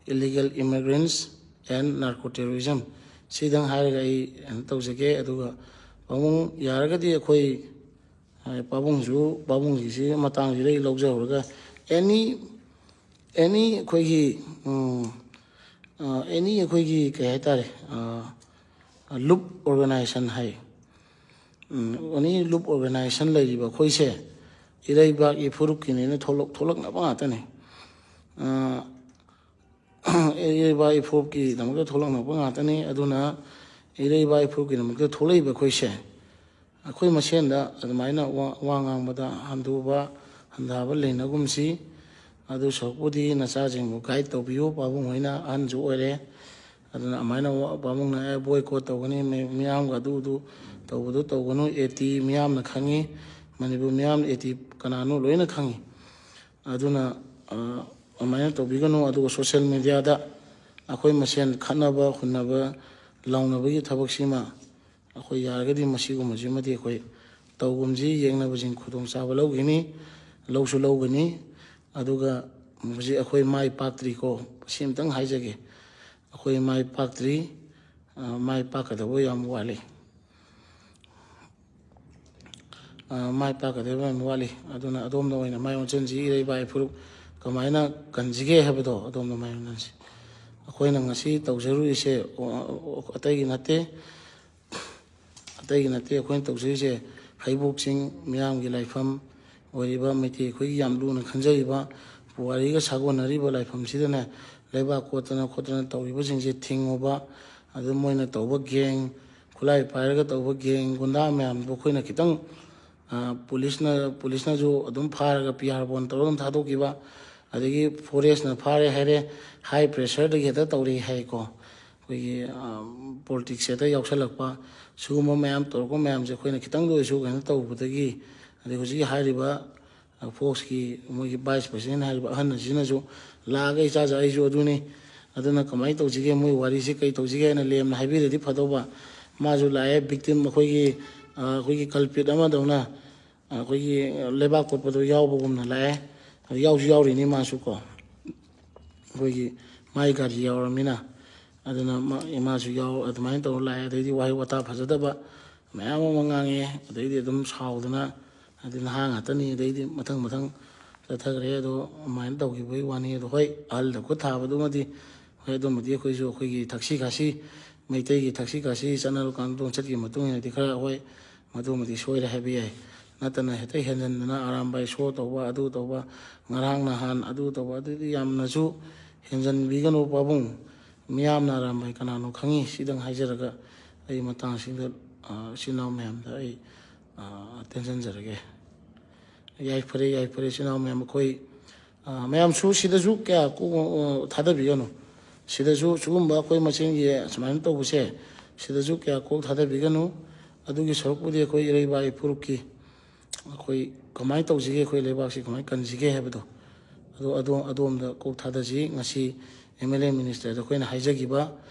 illegal immigrants and narco terrorism"꯫ ꯁꯤꯗꯪ ꯍꯥꯏꯔꯒ ꯑꯩ ꯀꯩꯅꯣ ꯇꯧꯖꯒꯦ꯫ ꯑꯗꯨꯒ ꯄꯥꯕꯨꯡ ꯌꯥꯔꯒꯗꯤ ꯑꯩꯈꯣꯏ, ꯑ, ꯄꯥꯕꯨꯡꯁꯨ, ꯄꯥꯕꯨꯡꯒꯤꯁꯤ ꯃꯇꯥꯡꯁꯤꯗ ꯑꯩ ꯂꯧꯖꯍꯧꯔꯒ, ꯑꯦꯅꯤ, ꯑꯦꯅꯤ ꯑꯩꯈꯣꯏꯒꯤ, ꯎꯝ, ꯑ, ꯑꯦꯅꯤ ꯑꯩꯈꯣꯏꯒꯤ ꯀꯩ ꯍꯥꯏꯇꯥꯔꯦ, ꯑ, ꯂꯨꯞ ꯑꯣꯔꯒꯅꯥꯏꯖꯦꯁꯟ ꯍꯥꯏ, ꯎꯝ, ꯑꯦꯅꯤ ꯂꯨꯞ ꯑꯣꯔꯒꯅꯥꯏꯖꯦꯁꯟ ꯂꯩꯔꯤꯕ ꯑꯩꯈꯣꯏꯁꯦ ꯏꯔꯩꯕꯥꯛ ꯏꯐꯨꯔꯨꯞꯀꯤꯅꯦꯅ ꯊꯣꯛꯂꯛ-, ꯊꯣꯛꯂꯛꯅꯕ ꯉꯥꯛꯇꯅꯤ꯫ ꯑ, ꯏꯔꯩꯕꯥꯛ ꯏꯐꯨꯔꯨꯞꯀꯤꯗꯃꯛꯇ ꯊꯣꯛꯂꯛꯅꯕ ꯉꯥꯛꯇꯅꯤ꯫ ꯑꯗꯨꯅ ꯏꯔꯩꯕꯥꯛ ꯏꯐꯨꯔꯨꯞꯀꯤꯗꯃꯛꯇ ꯊꯣꯛꯂꯛꯏꯕ ꯑꯩꯈꯣꯏꯁꯦ, ꯑꯩꯈꯣꯏ ꯃꯁꯦꯟꯗ ꯑꯗꯨꯃꯥꯏꯅ ꯋꯥ, ꯋꯥ ꯉꯥꯡꯕꯗ ꯍꯟꯗꯨꯕ, ꯍꯟꯊꯕ ꯂꯩꯅꯒꯨꯝꯁꯤ꯫ ꯑꯗꯨ ꯁꯔꯨꯛꯄꯨꯗꯤ ꯅꯆꯥꯁꯤꯡꯕꯨ ꯒꯥꯏꯗ ꯇꯧꯕꯤꯌꯨ꯫ ꯄꯥꯕꯨꯡ ꯍꯣꯏꯅ ꯑꯍꯟꯁꯨ ꯑꯣꯏꯔꯦ, ꯑꯗꯨꯅ ꯑꯗꯨꯃꯥꯏꯅ ꯄꯥꯕꯨꯡꯅ ꯑꯦ ꯕꯣꯏꯀꯣꯠ ꯇꯧꯒꯅꯤ, ꯃꯤ- ꯃꯤꯌꯥꯝꯒ ꯑꯗꯨ ꯑꯗꯨ ꯇꯧꯕꯗꯨ ꯇꯧꯒꯅꯨ, ꯑꯦ ꯇꯤ ꯃꯤꯌꯥꯝꯅ ꯈꯪꯉꯤ, ꯃꯅꯤꯄꯨꯔ ꯃꯤꯌꯥꯝꯅ ꯑꯦ ꯇꯤ ꯀꯅꯥꯅꯣ ꯂꯣꯏꯅ ꯈꯪꯉꯤ꯫ ꯑꯗꯨꯅ ꯑ, ꯑꯗꯨꯃꯥꯏꯅ ꯇꯧꯕꯤꯒꯅꯨ꯫ ꯑꯗꯨꯒ ꯁꯣꯁꯦꯜ ꯃꯦꯗꯤꯌꯥꯗ ꯑꯩꯈꯣꯏ ꯃꯁꯦꯟ ꯈꯠꯅꯕ ꯍꯨꯟꯅꯕ ꯂꯥꯎꯅꯕꯒꯤ ꯊꯕꯛꯁꯤꯃ ꯑꯩꯈꯣꯏ ꯌꯥꯔꯒꯗꯤ ꯃꯁꯤꯒꯨꯝꯕꯁꯤꯃꯗꯤ ꯑꯩꯈꯣꯏ ꯇꯧꯒꯨꯝꯁꯤ꯫ ꯌꯦꯡꯅꯕꯁꯤꯡ ꯈꯨꯗꯣꯡꯆꯥꯕ ꯂꯧꯒꯅꯤ, ꯂꯧꯁꯨ ꯂꯧꯒꯅꯤ꯫ ꯑꯗꯨꯒ ꯍꯧꯖꯤꯛ ꯑꯩꯈꯣꯏ ꯃꯥꯏ ꯄꯥꯛꯇ꯭ꯔꯤꯀꯣ, ꯁꯤ ꯑꯃꯇꯪ ꯍꯥꯏꯖꯒꯦ꯫ ꯑꯩꯈꯣꯏ ꯃꯥꯏ ꯄꯥꯛꯇ꯭ꯔꯤ, ꯑ, ꯃꯥꯏ ꯄꯥꯛꯀꯗꯕ ꯌꯥꯝ ꯋꯥꯠꯂꯤ꯫ ꯑ, ꯃꯥꯏ ꯄꯥꯛꯀꯗꯕ ꯌꯥꯝ ꯋꯥꯠꯂꯤ꯫ ꯑꯗꯨꯅ ꯑꯗꯣꯝꯗ ꯑꯣꯏꯅ ꯃꯥꯏ ꯑꯣꯟꯁꯤꯟꯁꯤ꯫ ꯏꯔꯩ ꯏꯄꯥꯛ ꯏꯄꯨꯔꯨꯞ ꯀꯃꯥꯏꯅ ꯀꯟꯁꯤꯒꯦ ꯍꯥꯏꯕꯗꯣ ꯑꯗꯣꯝꯗ ꯃꯥꯏ ꯑꯣꯟꯁꯤꯟꯁꯤ꯫ ꯑꯩꯈꯣꯏꯅ ꯉꯁꯤ ꯇꯧꯖꯔꯨꯔꯤꯁꯦ, ꯑ, ꯑ, ꯑꯇꯩꯒꯤ ꯅꯠꯇꯦ꯫ ꯑꯇꯩꯒꯤ ꯅꯠꯇꯦ꯫ ꯑꯩꯈꯣꯏꯅ ꯇꯧꯖꯔꯤꯁꯦ ꯍꯩꯕꯣꯛ ꯆꯤꯡ ꯃꯤꯌꯥꯝꯒꯤ ꯂꯥꯏꯐꯝ ꯑꯣꯏꯔꯤꯕ, ꯃꯩꯇꯩ ꯑꯩꯈꯣꯏꯒꯤ ꯌꯥꯝ ꯂꯨꯅ ꯈꯟꯖꯔꯤꯕ ꯄꯨꯋꯥꯔꯤꯒ ꯁꯥꯒꯣꯟꯅꯔꯤꯕ ꯂꯥꯏꯐꯝꯁꯤꯗꯅꯦ, ꯂꯩꯕꯥꯛ ꯀꯣꯠꯇꯅ ꯈꯣꯠꯇꯅ ꯇꯧꯔꯤꯕꯁꯤꯡꯁꯦ ꯊꯤꯡꯉꯨꯕ꯫ ꯑꯗꯨ ꯃꯣꯏꯅ ꯇꯧꯕ ꯒꯦꯡ, ꯈꯨꯠꯂꯥꯏ ꯄꯥꯏꯔꯒ ꯇꯧꯕ ꯒꯦꯡ, ꯒꯨꯟꯗꯥ ꯃꯌꯥꯝꯗꯨ ꯑꯩꯈꯣꯏꯅ ꯈꯤꯇꯪ, ꯑ, ꯄꯨꯂꯤꯁꯅ, ꯄꯨꯂꯤꯁꯅꯁꯨ ꯑꯗꯨꯝ ꯐꯥꯔꯒ ꯄꯤ ꯑꯥꯔ ꯕꯣꯟ ꯇꯧꯔꯒ ꯑꯗꯨꯝ ꯊꯥꯗꯣꯛꯈꯤꯕ, ꯑꯗꯒꯤ ꯐꯣꯔꯦꯁꯅ ꯐꯥꯔꯦ ꯍꯥꯏꯔꯦ, ꯍꯥꯏ ꯄ꯭ꯔꯦꯁꯔꯗꯒꯤ ꯍꯦꯛꯇ ꯇꯧꯔꯛꯏ ꯍꯥꯏꯀꯣ꯫ ꯑꯩꯈꯣꯏꯒꯤ, ꯑ, ꯄꯣꯂꯤꯇꯤꯛꯁꯁꯦ ꯍꯦꯛꯇ ꯌꯥꯎꯁꯜꯂꯛꯄ, ꯁꯤꯒꯨꯝꯕ ꯃꯌꯥꯝ ꯇꯧꯔꯛꯄ ꯃꯌꯥꯝꯁꯦ ꯑꯩꯈꯣꯏꯅ ꯈꯤꯇꯪꯗ ꯑꯣꯏꯔꯁꯨ ꯀꯩꯅꯣ ꯇꯧꯕꯗꯒꯤ, ꯑꯗꯩ ꯍꯧꯖꯤꯛꯀꯤ ꯍꯥꯏꯔꯤꯕ, ꯑ, ꯐꯣꯛꯁꯀꯤ ꯃꯣꯏꯒꯤ ꯚꯥꯏꯁ ꯄ꯭ꯔꯁꯤꯗꯦꯟ ꯍꯥꯏꯔꯤꯕ ꯑꯍꯟ ꯑꯁꯤꯅꯁꯨ ꯂꯥꯛꯑꯒ, "ꯏꯆꯥꯁꯦ ꯑꯩꯁꯨ ꯑꯗꯨꯅꯤ, ꯑꯗꯨꯅ ꯀꯃꯥꯏꯅ ꯇꯧꯁꯤꯒꯦ, ꯃꯣꯏ ꯋꯥꯔꯤꯁꯦ ꯀꯩ ꯇꯧꯁꯤꯒꯦ?" ꯍꯥꯏꯅ ꯂꯦꯝꯅ ꯍꯥꯏꯕꯤꯔꯗꯤ ꯐꯗꯧꯕ꯫ ꯃꯥꯁꯨ ꯂꯥꯛꯑꯦ, ꯕꯤꯛꯇꯤꯝ ꯑꯩꯈꯣꯏꯒꯤ, ꯑ, ꯑꯩꯈꯣꯏꯒꯤ ꯀꯜꯄꯤꯠ ꯑꯃꯗꯧꯅ, ꯑ, ꯑꯩꯈꯣꯏꯒꯤ ꯂꯩꯕꯥꯛ ꯀꯣꯠꯄꯗꯣ ꯌꯥꯎꯕꯒꯨꯝꯅ ꯂꯥꯛꯑꯦ꯫ ꯑꯗꯨ ꯌꯥꯎꯁꯨ ꯌꯥꯎꯔꯤꯅꯤ ꯃꯥꯁꯨ ꯀꯣ, ꯑꯩꯈꯣꯏꯒꯤ ꯃꯥꯏ ꯒꯥꯔꯤ ꯌꯥꯎꯔꯃꯤꯅ꯫ ꯑꯗꯨꯅ ꯃꯥ-, ꯃꯥꯁꯨ ꯌꯥꯎ-, ꯑꯗꯨꯃꯥꯏꯅ ꯇꯧꯔ ꯂꯥꯛꯑꯦ꯫ ꯑꯗꯩꯗꯤ ꯋꯥꯍꯩ ꯋꯥꯇꯥ ꯐꯖꯗꯕ ꯃꯌꯥꯝ ꯑꯃ ꯉꯥꯡꯉꯛꯑꯦ꯫ ꯑꯗꯩꯗꯤ ꯑꯗꯨꯝ ꯁꯥꯎꯗꯅ, ꯍꯥꯏꯗꯤ ꯅꯍꯥ ꯉꯥꯛꯇꯅꯤ, ꯑꯗꯩꯗꯤ ꯃꯊꯪ ꯃꯊꯪ ꯆꯠꯊꯈ꯭ꯔꯦ꯫ ꯑꯗꯣ ꯑꯗꯨꯃꯥꯏꯅ ꯇꯧꯈꯤꯕꯒꯤ ꯋꯥꯅꯤ꯫ ꯑꯗꯣ ꯍꯣꯏ, ꯑꯍꯜꯗ ꯈꯨꯠ ꯊꯥꯕꯗꯨꯃꯗꯤ, ꯍꯣꯏ, ꯑꯗꯨꯃꯗꯤ ꯑꯩꯈꯣꯏꯁꯨ ꯑꯩꯈꯣꯏꯒꯤ ꯊꯛꯁꯤ ꯈꯥꯁꯤ, ꯃꯩꯇꯩꯒꯤ ꯊꯛꯁꯤ ꯈꯥꯁꯤ ꯆꯠꯅꯔꯀꯥꯟ ꯂꯣꯟꯆꯠꯀꯤ ꯃꯇꯨꯡ ꯏꯟꯅꯗꯤ ꯈꯔ ꯍꯣꯏ, ꯃꯗꯨꯃꯗꯤ ꯁꯣꯏꯔꯦ ꯍꯥꯏꯕ ꯌꯥꯏ꯫ ꯅꯠꯇꯅ ꯍꯦꯛꯇ ꯍꯦꯟꯖꯟꯗꯅ ꯑꯔꯥꯝꯕꯥꯏ ꯁꯣ ꯇꯧꯕ, ꯑꯗꯨ ꯇꯧꯕ, ꯉꯔꯥꯡ ꯅꯍꯥꯟ ꯑꯗꯨ ꯇꯧꯕ, ꯑꯗꯨꯗꯤ ꯌꯥꯝꯅꯁꯨ ꯍꯦꯟꯖꯟꯕꯤꯒꯅꯨ ꯄꯥꯕꯨꯡ꯫ ꯃꯤꯌꯥꯝꯅ ꯑꯔꯥꯝꯕꯥꯏ ꯀꯅꯥꯅꯣ ꯈꯪꯉꯤ꯫ ꯁꯤꯗꯪ ꯍꯥꯏꯖꯔꯒ ꯑꯩ ꯃꯇꯥꯡꯁꯤꯗ, ꯑ, ꯏꯆꯤꯟ ꯏꯅꯥꯎ ꯃꯌꯥꯝꯗ ꯑꯩ, ꯑ, ꯇꯦꯟꯁꯤꯟꯖꯔꯒꯦ꯫ ꯌꯥꯏꯐꯔꯦ, ꯌꯥꯏꯐꯔꯦ, ꯏꯆꯤꯟ ꯏꯅꯥꯎ ꯃꯌꯥꯝ꯫ ꯑꯩꯈꯣꯏ, ꯑ, ꯃꯌꯥꯝꯁꯨ ꯁꯤꯗꯁꯨ ꯀꯌꯥ ꯀꯣꯛ, ꯑ, ꯊꯥꯗꯕꯤꯒꯅꯨ꯫ ꯁꯤꯗꯁꯨ ꯁꯤꯒꯨꯝꯕ ꯑꯩꯈꯣꯏ ꯃꯁꯦꯟꯒꯤ ꯁꯨꯃꯥꯏꯅ ꯇꯧꯕꯁꯦ, ꯁꯤꯗꯁꯨ ꯀꯌꯥ ꯀꯣꯛ ꯊꯥꯗꯕꯤꯒꯅꯨ꯫ ꯑꯗꯨꯒꯤ ꯁꯔꯨꯛꯄꯨꯗꯤ ꯑꯩꯈꯣꯏ ꯏꯔꯩꯕꯥꯛ ꯏꯐꯨꯔꯨꯞꯀꯤ ꯑꯩꯈꯣꯏ ꯀꯃꯥꯏꯅ ꯇꯧꯁꯤꯒꯦ, ꯑꯩꯈꯣꯏ ꯂꯩꯕꯥꯛꯁꯤ ꯀꯃꯥꯏꯅ ꯀꯟꯁꯤꯒꯦ ꯍꯥꯏꯕꯗꯣ, ꯑꯗꯣ ꯑꯗꯣ ꯑꯗꯣꯝꯗ ꯀꯣꯛ ꯊꯥꯗꯁꯤ꯫ ꯉꯁꯤ ꯑꯦꯝ ꯑꯦꯜ ꯑꯦ ꯃꯤꯅꯤꯁꯇꯔꯗ ꯑꯩꯈꯣꯏꯅ ꯍꯥꯏꯖꯈꯤꯕ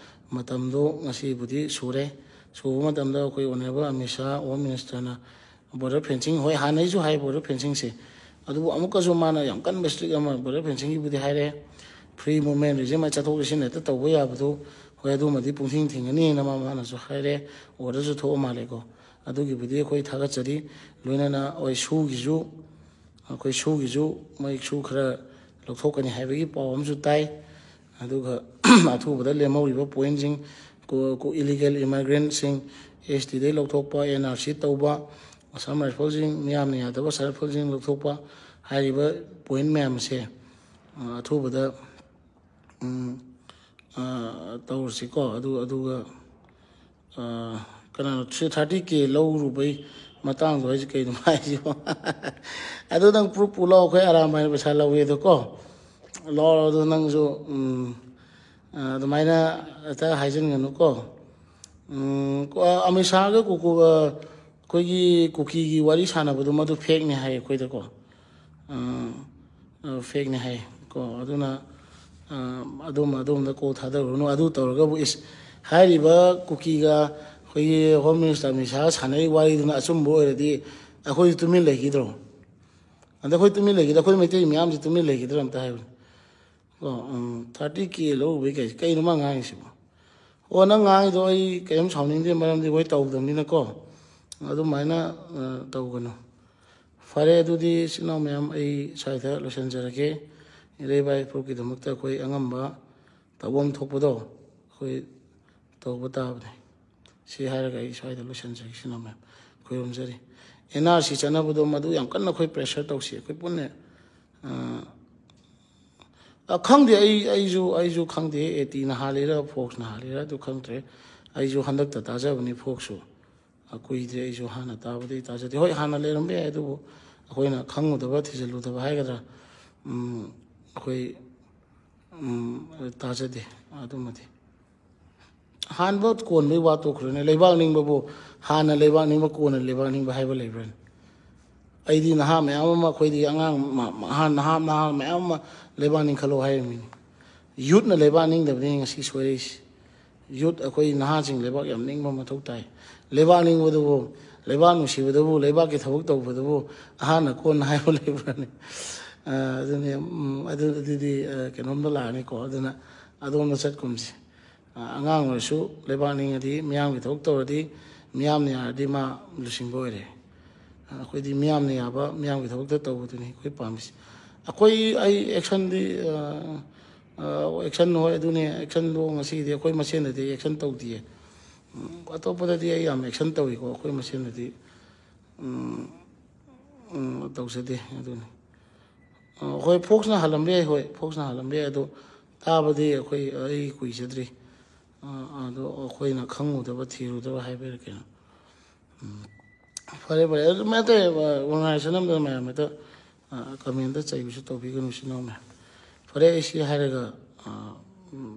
ꯃꯇꯝꯗꯣ ꯉꯁꯤꯕꯨꯗꯤ ꯁꯨꯔꯦ꯫ ꯁꯨꯕ ꯃꯇꯝꯗ ꯑꯩꯈꯣꯏ ꯑꯣꯅꯔꯦꯕꯜ ꯑꯃꯤꯠ ꯁꯥꯍ, ꯍꯣꯝ ꯃꯤꯅꯤꯁꯇꯔꯅ ꯕꯣꯔꯗꯔ ꯐꯦꯟꯁꯤꯡ, ꯍꯣꯏ, ꯍꯥꯟꯅꯩꯁꯨ ꯍꯥꯏ ꯕꯣꯔꯗꯔ ꯐꯦꯟꯁꯤꯡꯁꯦ, ꯑꯗꯨꯕꯨ ꯑꯃꯨꯛꯀꯁꯨ ꯃꯥꯅ ꯌꯥꯝ ꯀꯟꯕ ꯏꯁꯇ꯭ꯔꯤꯛ ꯑꯃ ꯕꯣꯔꯗꯔ ꯐꯦꯟꯁꯤꯡꯒꯤꯕꯨꯗꯤ ꯍꯥꯏꯔꯦ꯫ ꯐ꯭ꯔꯤ ꯃꯨꯞꯃꯦꯟ ꯔꯤꯖꯤꯝ ꯍꯥꯏ, ꯆꯠꯊꯣꯛ ꯆꯠꯁꯤꯟ ꯍꯦꯛꯇ ꯇꯧꯕ ꯌꯥꯕꯗꯨ, ꯍꯣꯏ, ꯑꯗꯨꯃꯗꯤ ꯄꯨꯡꯊꯤꯡ ꯊꯤꯡꯒꯅꯤꯅ ꯃꯥ, ꯃꯥꯅꯁꯨ ꯍꯥꯏꯔꯦ꯫ ꯑꯣꯔꯗꯔꯁꯨ ꯊꯣꯛꯑ ꯃꯥꯜꯂꯦꯀꯣ꯫ ꯑꯗꯨꯒꯤꯕꯨꯗꯤ ꯑꯩꯈꯣꯏ ꯊꯥꯒꯠꯆꯔꯤ꯫ ꯂꯣꯏꯅꯅ ꯑꯩꯈꯣꯏ ꯁꯨꯒꯤꯁꯨ, ꯑꯩꯈꯣꯏ ꯁꯨꯒꯤꯁꯨ ꯃꯣꯏ ꯁꯨ ꯈꯔ ꯂꯧꯊꯣꯛꯀꯅꯤ ꯍꯥꯏꯕꯒꯤ ꯄꯥꯎ ꯑꯃꯁꯨ ꯇꯥꯏ꯫ ꯑꯗꯨꯒ ꯑꯊꯨꯕꯗ ꯂꯦꯝꯍꯧꯔꯤꯕ ꯄꯣꯏꯟꯁꯤꯡ, ꯀꯣ-, ꯀꯣ-, ꯏꯂꯤꯒꯦꯜ ꯏꯃꯥꯏꯒ꯭ꯔꯦꯟꯁꯤꯡ ꯑꯦꯁ ꯇꯤꯗꯩ ꯂꯧꯊꯣꯛꯄ, ꯑꯦꯟ ꯑꯥꯔ ꯁꯤ ꯇꯧꯕ, ꯑꯁꯥꯝ ꯔꯥꯏꯐꯜꯁꯤꯡ, ꯃꯤꯌꯥꯝꯅ ꯌꯥꯗꯕ ꯑꯁꯥꯝ ꯔꯥꯏꯐꯜꯁꯤꯡ ꯂꯧꯊꯣꯛꯄ, ꯍꯥꯏꯔꯤꯕ ꯄꯣꯏꯟ ꯃꯌꯥꯝꯁꯦ, ꯑ, ꯑꯊꯨꯕꯗ, ꯎꯝ, ꯑ, ꯇꯧꯔꯁꯤꯀꯣ꯫ ꯑꯗꯨ, ꯑꯗꯨꯒ, ꯑ, ꯀꯅꯥꯅꯣ ꯊ꯭ꯔꯤ ꯊꯥꯔꯇꯤ ꯀꯦ ꯂꯧꯔꯨꯕꯩ ꯃꯇꯥꯡꯗꯣ ꯍꯥꯏꯁꯦ ꯀꯩꯅꯣ ꯍꯥꯏꯁꯤꯕꯣ? ꯑꯗꯨ ꯅꯪ ꯄ꯭ꯔꯨꯞ ꯄꯨ ꯂꯥꯎ, ꯑꯩꯈꯣꯏ ꯑꯔꯥꯝꯕꯥꯏꯅ ꯄꯩꯁꯥ ꯂꯧꯋꯦ ꯑꯗꯣ ꯀꯣ꯫ ꯂꯧꯔꯣ, ꯑꯗꯣ ꯅꯪꯁꯨ, ꯎꯝ, ꯑ, ꯑꯗꯨꯃꯥꯏꯅ ꯍꯦꯛꯇ ꯍꯥꯏꯖꯤꯟꯒꯅꯨꯀꯣ꯫ ꯎꯝ, ꯀꯣ-, ꯑꯃꯤꯠ ꯁꯥꯍꯒ ꯀꯨꯀꯨ-, ꯑ, ꯑꯩꯈꯣꯏꯒꯤ ꯀꯨꯀꯤꯒꯤ ꯋꯥꯔꯤ ꯁꯥꯟꯅꯕꯗꯣ ꯃꯗꯨ ꯐꯦꯛꯅꯦ ꯍꯥꯏ ꯑꯩꯈꯣꯏꯗꯀꯣ꯫ ꯑ, ꯑ, ꯐꯦꯛꯅꯦ ꯍꯥꯏ ꯀꯣ꯫ ꯑꯗꯨꯅ, ꯑ, ꯑꯗꯨꯝ, ꯑꯗꯣꯝꯗ ꯀꯣꯛ ꯊꯥꯗꯔꯨꯔꯅꯨ꯫ ꯑꯗꯨ ꯇꯧꯔꯒꯕꯨ, ꯏꯁ, ꯍꯥꯏꯔꯤꯕ ꯀꯨꯀꯤꯒ ꯑꯩꯈꯣꯏꯒꯤ ꯍꯣꯝ ꯃꯤꯅꯤꯁꯇꯔ ꯑꯃꯤꯠ ꯁꯥꯍꯒ ꯁꯥꯟꯅꯔꯤꯕ ꯋꯥꯔꯤꯗꯨꯅ ꯑꯆꯨꯝꯕ ꯑꯣꯏꯔꯗꯤ ꯑꯩꯈꯣꯏꯁꯨ ꯇꯨꯃꯤꯟ ꯂꯩꯈꯤꯗ꯭ꯔꯣ? ꯑꯗ ꯑꯩꯈꯣꯏ ꯇꯨꯃꯤꯟ ꯂꯩꯈꯤꯗ꯭ꯔ, ꯑꯩꯈꯣꯏ ꯃꯩꯇꯩ ꯃꯌꯥꯝꯁꯦ ꯇꯨꯃꯤꯟ ꯂꯩꯈꯤꯗ꯭ꯔꯥ ꯑꯝꯇ ꯍꯥꯏꯕꯅꯤ꯫ ꯀꯣ, ꯎꯝ, ꯊꯥꯔꯇꯤ ꯀꯦ ꯂꯧꯔꯨꯕꯩ ꯀꯩ-, ꯀꯩꯅꯣ ꯃꯥ ꯉꯥꯡꯉꯤꯁꯤꯕꯣ? ꯑꯣ, ꯅꯪ ꯉꯥꯡꯉꯤꯗꯣ ꯑꯩ ꯀꯔꯤꯝ ꯁꯥꯎꯅꯤꯡꯗꯦ, ꯃꯔꯝꯗꯤ ꯑꯩꯈꯣꯏ ꯇꯧꯗꯕꯅꯤꯅꯀꯣ꯫ ꯑꯗꯨꯃꯥꯏꯅ, ꯑ, ꯇꯧꯒꯅꯨ꯫ ꯐꯔꯦ, ꯑꯗꯨꯗꯤ ꯏꯆꯤꯟ ꯏꯅꯥꯎ ꯃꯌꯥꯝ, ꯑꯩ ꯁ꯭ꯋꯥꯏꯗ ꯂꯣꯏꯁꯤꯟꯖꯔꯒꯦ꯫ ꯏꯔꯩꯕꯥꯛ ꯏꯐꯨꯔꯨꯞꯀꯤꯗꯃꯛꯇ ꯑꯩꯈꯣꯏ ꯑꯉꯝꯕ ꯇꯧꯐꯝ ꯊꯣꯛꯄꯗꯣ ꯑꯩꯈꯣꯏ ꯇꯧꯕ ꯇꯥꯕꯅꯤ꯫ ꯁꯤ ꯍꯥꯏꯔꯒ ꯑꯩ ꯁ꯭ꯋꯥꯏꯗ ꯂꯣꯏꯁꯤꯟꯖꯔꯒꯦ, ꯏꯆꯤꯟ ꯏꯅꯥꯎ ꯃꯌꯥꯝ꯫ ꯈꯨꯔꯨꯝꯖꯔꯤ꯫ ꯑꯦꯟ ꯑꯥꯔ ꯁꯤ ꯆꯠꯅꯕꯗꯣ ꯃꯗꯨ ꯌꯥꯝ ꯀꯟꯅ ꯑꯩꯈꯣꯏ ꯄ꯭ꯔꯦꯁꯔ ꯇꯧꯁꯤ, ꯑꯩꯈꯣꯏ ꯄꯨꯟꯅ꯫ ꯑ, ꯑ, ꯈꯪꯗꯦ, ꯑꯩ, ꯑꯩꯁꯨ, ꯑꯩꯁꯨ ꯈꯪꯗꯦ, ꯑꯦ ꯇꯤꯅ ꯍꯥꯜꯂꯤꯔ ꯐꯣꯛꯁꯅ ꯍꯥꯜꯂꯤꯔ ꯑꯗꯨ ꯈꯪꯗ꯭ꯔꯦ꯫ ꯑꯩꯁꯨ ꯍꯟꯗꯛꯇ ꯇꯥꯖꯕꯅꯤ ꯐꯣꯛꯁꯁꯨ꯫ ꯑ, ꯀꯨꯏꯗ꯭ꯔꯦ, ꯑꯩꯁꯨ ꯍꯥꯟꯅ ꯇꯥꯕꯗꯤ ꯇꯥꯖꯗꯦ꯫ ꯍꯣꯏ, ꯍꯥꯟꯅ ꯂꯩꯔꯝꯕ ꯌꯥꯏ, ꯑꯗꯨꯕꯨ ꯑꯩꯈꯣꯏꯅ ꯈꯪꯉꯨꯗꯕ, ꯊꯤꯖꯤꯜꯂꯨꯗꯕ ꯍꯥꯏꯒꯗ꯭ꯔꯥ, ꯎꯝ, ꯑꯩꯈꯣꯏ ꯎꯝ, ꯇꯥꯖꯗꯦ ꯑꯗꯨꯃꯗꯤ꯫ ꯍꯥꯟꯕ ꯀꯣꯟꯕꯩ ꯋꯥ ꯇꯣꯛꯈ꯭ꯔꯣꯅꯦ꯫ ꯂꯩꯕꯥꯛ ꯅꯤꯡꯕꯕꯨ ꯍꯥꯟꯅ ꯂꯩꯕꯥꯛ ꯅꯤꯡꯕ, ꯀꯣꯟꯅ ꯂꯩꯕꯥꯛ ꯅꯤꯡꯕ ꯍꯥꯏꯕ ꯂꯩꯕ꯭ꯔꯥꯅꯦ? ꯑꯩꯗꯤ ꯅꯍꯥ ꯃꯌꯥꯝ ꯑꯃ, ꯑꯩꯈꯣꯏꯗꯤ ꯑꯉꯥꯡ ꯃ-, ꯃ-, ꯑꯍꯥꯟ-, ꯅꯍꯥ, ꯅꯍꯥ ꯃꯌꯥꯝ ꯑꯃ ꯂꯩꯕꯥꯛ ꯅꯤꯡꯈꯠꯂꯣ ꯍꯥꯏꯔꯤꯃꯤꯅꯤ꯫ ꯌꯨꯠꯅ ꯂꯩꯕꯥꯛ ꯅꯤꯡꯗꯕꯅꯤ ꯉꯁꯤ ꯁꯣꯏꯔꯛꯏꯁꯤ꯫ ꯌꯨꯠ, ꯑꯩꯈꯣꯏ ꯅꯍꯥꯁꯤꯡ ꯂꯩꯕꯥꯛ ꯌꯥꯝ ꯅꯤꯡꯕ ꯃꯊꯧ ꯇꯥꯏ꯫ ꯂꯩꯕꯥꯛ ꯅꯤꯡꯕꯗꯨꯕꯨ, ꯂꯩꯕꯥꯛ ꯅꯨꯡꯁꯤꯕꯗꯨꯕꯨ, ꯂꯩꯕꯥꯛꯀꯤ ꯊꯕꯛ ꯇꯧꯕꯗꯨꯕꯨ ꯑꯍꯥꯟꯅ ꯀꯣꯟꯅ ꯍꯥꯏꯕ ꯂꯩꯕ꯭ꯔꯥꯅꯦ? ꯑ, ꯑꯗꯨꯅꯤ, ꯎꯝ, ꯑꯗꯨ, ꯑꯗꯨꯗꯤ, ꯑ, ꯀꯩꯅꯣꯝꯗ ꯂꯥꯛꯑꯅꯤꯀꯣ꯫ ꯑꯗꯨꯅ ꯑꯗꯣꯝꯗ ꯆꯠꯀꯨꯝꯁꯤ꯫ ꯑ, ꯑꯉꯥꯡ ꯑꯣꯏꯔꯁꯨ ꯂꯩꯕꯥꯛ ꯅꯤꯡꯉꯗꯤ, ꯃꯤꯌꯥꯝꯒꯤ ꯊꯕꯛ ꯇꯧꯔꯗꯤ, ꯃꯤꯌꯥꯝꯅ ꯌꯥꯔꯗꯤ ꯃꯥ ꯂꯨꯆꯤꯡꯕ ꯑꯣꯏꯔꯦ꯫ ꯑ, ꯑꯩꯈꯣꯏꯗꯤ ꯃꯤꯌꯥꯝꯅ ꯌꯥꯕ, ꯃꯤꯌꯥꯝꯒꯤ ꯊꯕꯛꯇ ꯇꯧꯕꯗꯨꯅꯤ ꯑꯩꯈꯣꯏ ꯄꯥꯝꯃꯤꯁꯤ꯫ ꯑꯩꯈꯣꯏ, ꯑꯩ action ꯗꯤ, ꯑ, ꯑ, action ꯍꯣꯏ, ꯑꯗꯨꯅꯦ, action ꯗꯣ ꯉꯁꯤꯗꯤ ꯑꯩꯈꯣꯏ ꯃꯁꯦꯟꯗꯗꯤ action ꯇꯧꯗꯤꯌꯦ꯫ ꯎꯝ, ꯑꯇꯣꯞꯄꯗꯗꯤ ꯑꯩ ꯌꯥꯝ action ꯇꯧꯏꯀꯣ, ꯑꯩꯈꯣꯏ ꯃꯁꯦꯟꯗꯗꯤ, ꯎꯝ, ꯎꯝ, ꯇꯧꯖꯗꯦ꯫ ꯑꯗꯨꯅꯤ꯫ ꯑ, ꯍꯣꯏ, ꯐꯣꯛꯁꯅ ꯍꯥꯜꯂꯝꯕ ꯌꯥꯏ, ꯍꯣꯏ, ꯐꯣꯛꯁꯅ ꯍꯥꯜꯂꯝꯕ ꯌꯥꯏ, ꯑꯗꯣ ꯇꯥꯕꯗꯤ ꯑꯩꯈꯣꯏ, ꯑꯩ ꯀꯨꯏꯖꯗ꯭ꯔꯤ꯫ ꯑ, ꯑꯗꯣ ꯑꯩꯈꯣꯏꯅ ꯈꯪꯉꯨꯗꯕ, ꯊꯤꯔꯨꯗꯕ ꯍꯥꯏꯕꯩꯔ ꯀꯩꯅꯣ꯫ ꯎꯝ꯫ ꯐꯔꯦ, ꯐꯔꯦ꯫ ꯑꯗꯨ ꯃꯩꯇꯩ, ꯑ, organization ꯑꯃꯗ ꯃꯌꯥꯝ ꯍꯦꯛꯇ, ꯑ, comment ꯆꯩꯕꯁꯨ ꯇꯧꯕꯤꯒꯅꯨ, ꯏꯆꯤꯟ ꯏꯅꯥꯎ ꯃꯌꯥꯝ꯫ ꯐꯔꯦ, ꯑꯩ ꯁꯤ ꯍꯥꯏꯔꯒ, ꯑ, ꯎꯝ,